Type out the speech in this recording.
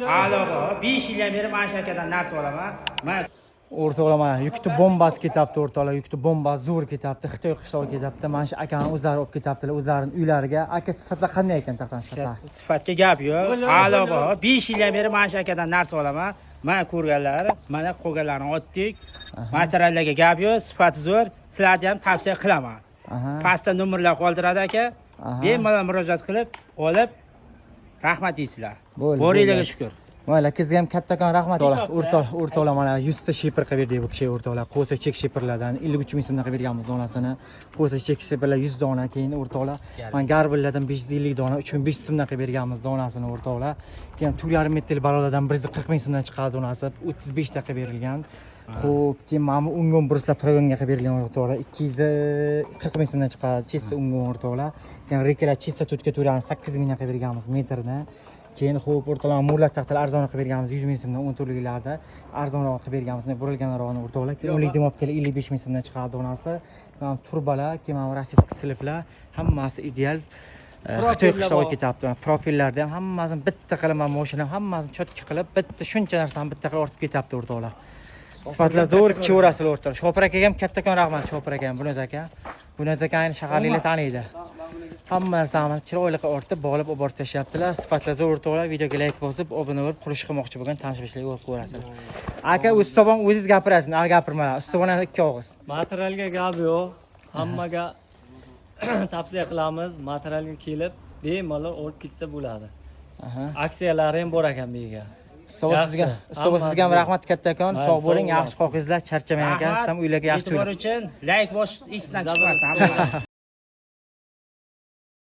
A'lo baho. 5 yildan beri mana shu akadan narsa olaman. Man O'rtoqlar, mana yukni bombasi ketyapti, o'rtoqlar, yukni bombasi zo'r ketyapti, Xitoy qishlog'i ketyapti. Mana shu akani o'zlari olib ketyaptilar o'zlarini uylariga. Aka, sifatlar qanday ekan taxtani sifatlari? Sifatga gap yo'q. A'lo baho. 5 yildan beri mana shu akadan narsa olaman. Mana ko'rganlar, mana qolganlarni otdik. Materiallarga gap yo'q, sifati zo'r. Sizlarga ham tavsiya qilaman. Pastda nomerlar qoldiradi aka. Bemalol murojaat qilib, olib, rahmat deysizlar. Bo'ldi, Boringlarga bo'ldi. Shukur. Mayli, akangizga ham kattakon rahmat. O'rtoqlar, o'rtoqlar, mana 100 ta шифер qilib berdik bu kishiga, o'rtoqlar. Qo'sa chek шифер lardan 53 ming so'mdan qilib berganmiz donasini. Qo'sa chek шифер lar 100 dona, keyin, o'rtoqlar, mana горбыль lardan 550 dona 3500 so'mdan qilib berganmiz donasini, o'rtoqlar. Keyin 4,5 metrli balonlardan 140 ming so'mdan chiqadi donasi, 35 ta qilib berilgan. Xo'p, keyin mana bu ungon брус lar прогон ga qilib berilgan, o'rtoqlar, 240 ming so'mdan chiqadi, чисто ungon, o'rtoqlar. Keyin рейка lar чисто to'rtga to'rt 8 mingdan qilib berganmiz metrni. Keyin, xo'p, o'rtoqlar, mo'rlar taxtalar arzonroq qilib berganmiz, 100 ming so'mdan 10 to'rtliklarda arzonroq qilib berganmiz, burilganrog'ini, o'rtoqlar. Keyin 10lik дымовка lar 55 ming so'mdan chiqadi donasi. Mana trubalar, keyin mana российский слив lar hammasi ideal. Xitoy qishlog'iga ketyapti. Mana profillarda ham hammasini bitta qilib, mana mashina hammasini чётко qilib, bitta shuncha narsani bitta qilib ortib ketyapti, o'rtoqlar. Sifatlar zo'r, kiyaverasizlar, o'rtoqlar. Shopir akaga ham kattakon rahmat, Shopir aka ham, Bunyod aka. Bunyod aka ayni shaharliklar taniydi. Hamma narsani chiroyli qilib ortib, bog'lab olib borib tashlayaptilar. Sifatlar zo'r, o'rtoqlar. Videoga layk bosib, obuna bo'lib, qurilish qilmoqchi bo'lgan tanish bilishlarga ko'rib ko'rasizlar. Aka, ustobon o'zingiz gapirasiz, a gapirmalar. Ustobon ikki og'iz. Materialga gap yo'q. Hammaga tavsiya qilamiz. Materialga kelib, bemalol olib ketsa bo'ladi. Aksiyalari ham bor ekan bu yerga. Ustobo Yaxshi. sizga, ustobo sizga ham Hammasi rahmat kattakon. Mayli, Sog' bo'ling, sog' yaxshi qoqingizlar, charchamang aka. Rahmat. Siz ham uylarga yaxshi E'tibor uchun layk bosib, esdan chiqmasin.